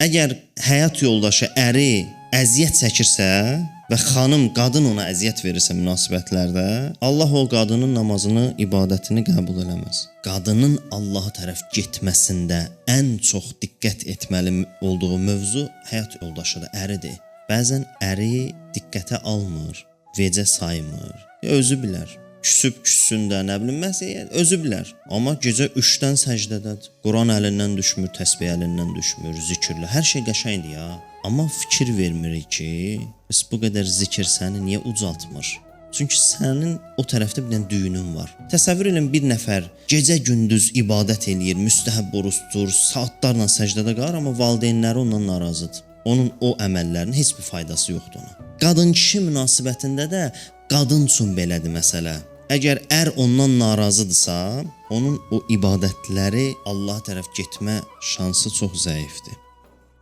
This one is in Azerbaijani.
Əgər həyat yoldaşı, əri əziyyət çəkirsə və xanım, qadın ona əziyyət verirsə münasibətlərdə, Allah o qadının namazını, ibadətini qəbul eləməz. Qadının Allaha tərəf getməsində ən çox diqqət etməli olduğu mövzu həyat yoldaşıdır, əridir. Bəzən əri diqqətə almır, vecə saymır. Özü bilər. Küsüb küssün də, nə bilim, məsələn, özü bilər. Amma gecə 3-dən səcdədədir. Quran əlindən düşmür, təsbeh əlindən düşmür, zikirlə. Hər şey qəşəngdir ya. Amma fikir vermirik ki, bəs bu qədər zikir səni niyə ucaltmır? Çünki sənin o tərəfdə bir dənə düyünün var. Təsəvvür eləyin, bir nəfər gecə-gündüz ibadət eləyir, müstəhəb oruc tutur, saatlarla səcdədə qalır, amma valideynləri ondan narazıdır. Onun o əməllərinin heç bir faydası yoxdur ona. Qadın-kişi münasibətində də qadın üçün belədir məsələ. Əgər ər ondan narazıdırsa, onun o ibadətləri Allaha tərəf getmə şansı çox zəifdir.